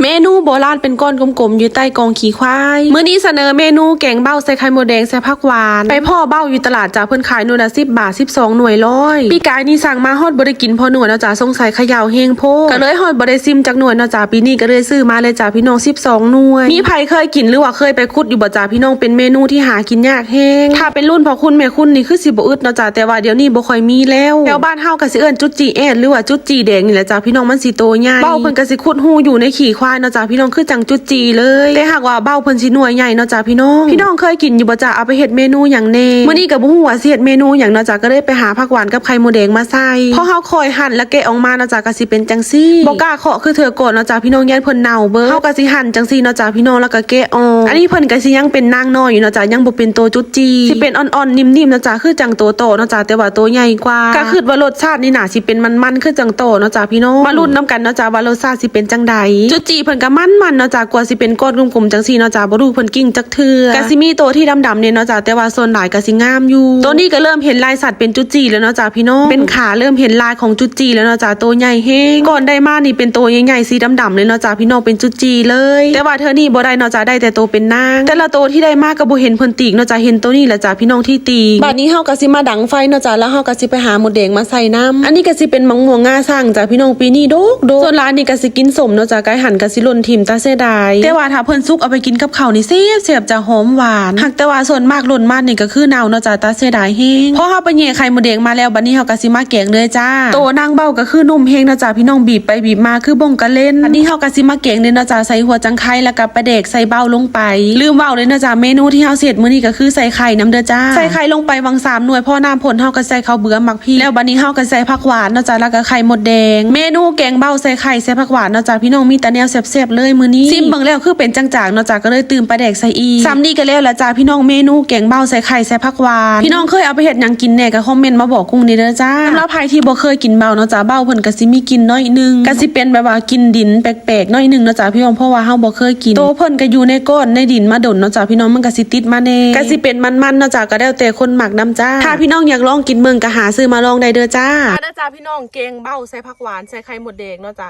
ເມນູໂບລານເປັນກ້ອນກົມໆ ຢູ່ໃຕ້ກອງຂີ້ຄວາຍ. ມື້ນີ້ສະເໜີເມນູແກງເບົາໃສ່ໄຂ່ມົດແດງໃສ່ຜັກຫວານ. ໄປພໍ້ເບົາຢູ່ຕະຫຼາດຈ້າ ເພິ່ນຂາຍໜ່ວຍລະສິບບາດ ສິບສອງໜ່ວຍຮ້ອຍ. ປີກາຍນີ້ສັ່ງມາຮອດບໍ່ໄດ້ກິນພໍໜ່ວຍເນາະຈ້າ ສົງໄສຂະເຍົາແຮງໂພດ ກໍເລີຍຮອດບໍ່ໄດ້ຊິມຈັກໜ່ວຍເນາະຈ້າ. ປີນີ້ກໍເລີຍຊື້ມາເລີຍຈ້າພີ່ນ້ອງ ສິບສອງໜ່ວຍ. ມີໃຜເຄີຍກິນ ຫຼືວ່າເຄີຍໄປຂຸດຢູ່ບໍ່ຈ້າພີ່ນ້ອງ? ເປັນເມນູທີ່ຫາກິນຍາກແຮງ. ຖ້າເປັນລຸ້ນພໍ່ຄຸນແມ່ຄຸນນີ້ຄືຊິບໍ່ອຶດເນາະຈ້າ ແຕ່ວ່າດຽວນີ້ບໍ່ຄ່ອຍມີແລ້ວ. ແຖວບ້ານເຮົາກໍຊິເອີ້ນຈຸດຈີແອດ ຫຼືວ່າຈຸດຈີແດງນີ້ແຫຼະຈ້າພີ່ນ້ອງ ມັນຊິໂຕໃຫຍ່. ເບົາເພິ່ນກໍຊິຂຸດຮູຢູ່ໃນຂີ້ຄວາຍເນາະຈ້າພີ່ນ້ອງ ຄືຈັ່ງຈຸດຈີເລີຍ. ແຕ່ຫາກວ່າເບົາເພິ່ນຊິໜ່ວຍໃຫຍ່ເນາະຈ້າພີ່ນ້ອງ. ພີ່ນ້ອງເຄີຍກິນຢູ່ບໍ່ຈ້າ? ເອົາໄປເຮັດເມນູຫຍັງແດ່? ມື້ນີ້ກໍບໍ່ຮູ້ວ່າຊິເຮັດເມນູຫຍັງເນາະຈ້າ ກໍເລີຍໄປຫາຜັກຫວານກັບໄຂ່ມົດແດງມາໃສ່. ພໍເຮົາຄ່ອຍຫັນ ແລ້ວແກະອອກມາເນາະຈ້າ ກໍຊິເປັນຈັ່ງຊີ້. ບໍ່ກ້າເຄາະຄືເທື່ອກ່ອນເນາະຈ້າພີ່ນ້ອງ ຢ້ານເພິ່ນເນົ່າເບີດ. ເຮົາກໍຊິຫັນຈັ່ງຊີ້ເນາະຈ້າພີ່ນ້ອງ ແລ້ວກໍແກະອອກ. ອັນນີ້ເພິ່ນກໍຊິຍັງເປັນນາງນ້ອຍຢູ່ເນາະຈ້າ ຍັງບໍ່ເປັນໂຕຈຸດຈີ. ຊິເປັນອ່ອນໆ ນິ້ມໆເນາະຈ້າ ຄືຈັ່ງໂຕຕໍ່ເນາະຈ້າ ແຕ່ວ່າໂຕໃຫຍ່ກວ່າ. ກໍຄິດວ່າລົດຊາດນີ້ໜ້າຊິເປັນມັນໆ ຄືຈັ່ງຕໍ່ເນາະຈ້າພີ່ນ້ອງ. ມາລຸ້ນນຳກັນເນາະຈ້າວ່າລົດຊາດຊິເປັນຈັ່ງໃດ. ຈຸດຈີເພິ່ນກໍມັນໆເນາະຈ້າ ກວ່າຊິເປັນກ້ອນກົມໆຈັ່ງຊີ້ເນາະຈ້າ ບໍ່ຮູ້ເພິ່ນກິ້ງຈັກເທື່ອ. ກໍຊິມີໂຕທີ່ດຳໆແດ່ເນາະຈ້າ ແຕ່ວ່າສ່ວນຫຼາຍກໍຊິງາມຢູ່. ໂຕນີ້ກໍເລີ່ມເຫັນລາຍສັດເປັນຈຸດຈີແລ້ວເນາະຈ້າພີ່ນ້ອງ. ເປັນຂາເລີ່ມເຫັນລາຍຂອງຈຸດຈີແລ້ວເນາະຈ້າ ໂຕໃຫຍ່ແຮງ. ກ່ອນໄດ້ມານີ້ເປັນໂຕໃຫຍ່ໆ ສີດຳໆເລີຍເນາະຈ້າພີ່ນ້ອງ ເປັນຈຸດຈີເລີຍ. ແຕ່ວ່າເທື່ອນີ້ບໍ່ໄດ້ເນາະຈ້າ ໄດ້ແຕ່ໂຕເປັນນາງ. ແຕ່ລະໂຕທີ່ໄດ້ມາກໍບໍ່ເຫັນເພິ່ນຕີກເນາະຈ້າ ເຫັນໂຕນີ້ແຫຼະຈ້າພີ່ນ້ອງທີ່ຕີກ. ບາດນີ້ເຮົາກໍຊິມາດັງໄຟເນາະຈ້າ ແລ້ວເຮົາກໍຊິໄປຫາມົດແດງມາໃສ່ນຳ. ອັນນີ້ກໍຊິເປັນໝາກມ່ວງງາຊ້າງຈ້າພີ່ນ້ອງ ປີນີ້ດົກໆ. ສ່ວນຫຼາຍນີ້ກໍຊິກິນສົ້ມເນາະຈ້າ ໄກຫັນກໍຊິຫຼົ່ນຖິ້ມ ຕາເສຍດາຍ. ແຕ່ວ່າຖ້າເພິ່ນສຸກເອົາໄປກິນກັບເຂົ້ານີ້ແຊບໆ ຈະຫອມຫວານ. ຫາກແຕ່ວ່າສ່ວນມາກຫຼົ່ນມານີ້ກໍຄືເນົ່າເນາະຈ້າ ຕາເສຍດາຍແຮງ. ພໍເຮົາໄປແຫຍ່ໄຂ່ມົດແດງມາແລ້ວ ບາດນີ້ເຮົາກໍຊິມາແກງເລີຍຈ້າ. ໂຕນາງເບົາກໍຄືນຸ້ມແຮງເນາະຈ້າພີ່ນ້ອງ ບີບໄປບີບມາຄືບົ້ງກະເລັນ. ບາດນີ້ເຮົາກໍຊິມາແກງເລີຍເນາະຈ້າ ໃສ່ຫົວຈັງໄຄ ແລ້ວກໍປາແດກ ໃສ່ເບົາລົງໄປ. ລືມເວົ້າເລີຍເນາະຈ້າ ເມນູທີ່ເຮົາຊິເຮັດມື້ນີ້ກໍຄືໃສ່ໄຂ່ນຳເດີຈ້າ. ໃສ່ໄຂ່ລົງໄປຫວ່າງສາມໜ່ວຍ ພໍນ້ຳພົ້ນເຮົາກໍໃສ່ເຂົ້າເບືອ ໝາກພີ້ ແລ້ວບາດນີ້ເຮົາກໍໃສ່ຜັກຫວານເນາະຈ້າ ແລ້ວກໍໄຂ່ມົດແດງ. ເມນູແກງເບົາໃສ່ໄຂ່ໃສ່ຜັກຫວານເນາະຈ້າພີ່ນ້ອງ ມີແຕ່ແນວແຊບໆເລີຍມື້ນີ້. ຊິມເບິ່ງແລ້ວຄືເປັນຈາງໆເນາະຈ້າ ກໍເລີຍຕື່ມປາແດກໃສ່ອີກ. ສ່ຳນີ້ກໍແລ້ວລະຈ້າພີ່ນ້ອງ ເມນູແກງເບົາໃສ່ໄຂ່ໃສ່ຜັກຫວານ. ພີ່ນ້ອງເຄີຍເອົາໄປເຮັດຫຍັງກິນແດ່ ກໍຄອມເມັນມາບອກກຸ້ງແດ່ເດີຈ້າ. ສຳລັບໃຜທີ່ບໍ່ເຄີຍກິນເບົາເນາະຈ້າ ເບົາເພິ່ນກໍຊິມີກິ່ນໜ້ອຍໜຶ່ງ ກໍຊິເປັນແບບວ່າກິ່ນດິນແປກໆໜ້ອຍໜຶ່ງເນາະຈ້າພີ່ນ້ອງ ເພາະວ່າເຮົາບໍ່ເຄີຍກິນ. ໂຕເພິ່ນກໍຢູ່ໃນກ້ອນໃນດິນມາດົນເນາະຈ້າພີ່ນ້ອງ ມັນກໍຊິຕິດມາແດ່. ກໍຊິເປັນມັນໆເນາະຈ້າ ກໍແລ້ວແຕ່ຄົນມັກນຳຈ້າ. ຖ້າພີ່ນ້ອງຢາກລອງກິນເບິ່ງ ກໍຫາຊື້ມາລອງໄດ້ເດີຈ້າ. ມາເດີຈ້າພີ່ນ້ອງ ແກງເບົາໃສ່ຜັກຫວານ ໃສ່ໄຂ່ມົດແດງເນາະຈ້າ.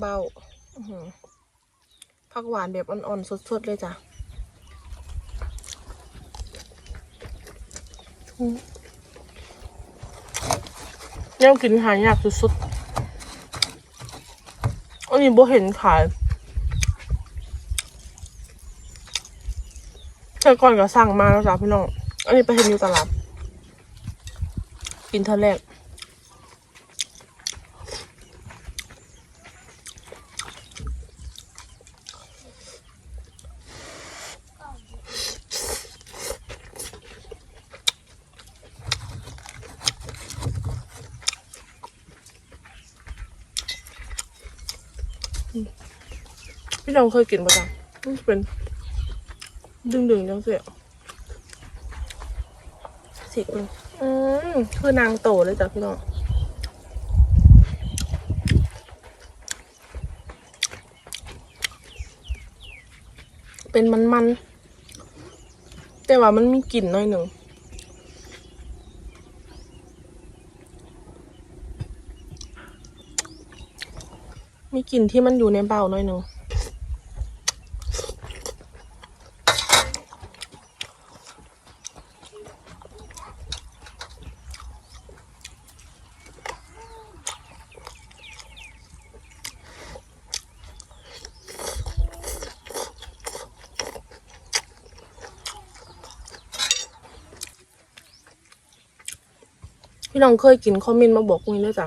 ເບົາ ຜັກຫວານແບບອ່ອນໆ ສົດໆເລີຍຈ້າ. ແນວກິນຫາຍາກສຸດໆ. ອັນນີ້ບໍ່ເຫັນຂາຍ. ແຕ່ກ່ອນກໍສັ່ງມາແລ້ວຈ້າພີ່ນ້ອງ. ອັນນີ້ໄປເຫັນຢູ່ຕະຫຼາດ. ກິນເທື່ອແລກ. ພີ່ນ້ອງເຄີຍກິນບໍ່ຈ້າ? ມັນເປັນດຶງໆ ຈັ່ງຊີ້. ຊິເບິ່ງ ອືມ ຄືນາງໂຕເລີຍຈ້າພີ່ນ້ອງ. ເປັນມັນໆ ແຕ່ວ່າມັນມີກິ່ນໜ້ອຍໜຶ່ງ. ມີກິ່ນທີ່ມັນຢູ່ໃນເບົາໜ້ອຍໜຶ່ງ. ພີ່ນ້ອງເຄີຍກິນ ຄອມເມັນມາບອກກຸ້ງເດີຈ້າ.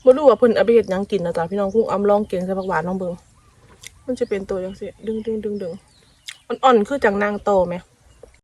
ບໍ່ຮູ້ວ່າເພິ່ນເອົາໄປເຮັດຫຍັງກິນນະຈ້າ ພີ່ນ້ອງ. ກຸ້ງອຳລອງແກງໃສ່ຜັກຫວານລອງເບິ່ງ. ມັນຈະເປັນໂຕຈັ່ງຊີ້ ດຶງໆໆ ອ່ອນໆ ຄືຈັ່ງນາງໂຕແມ.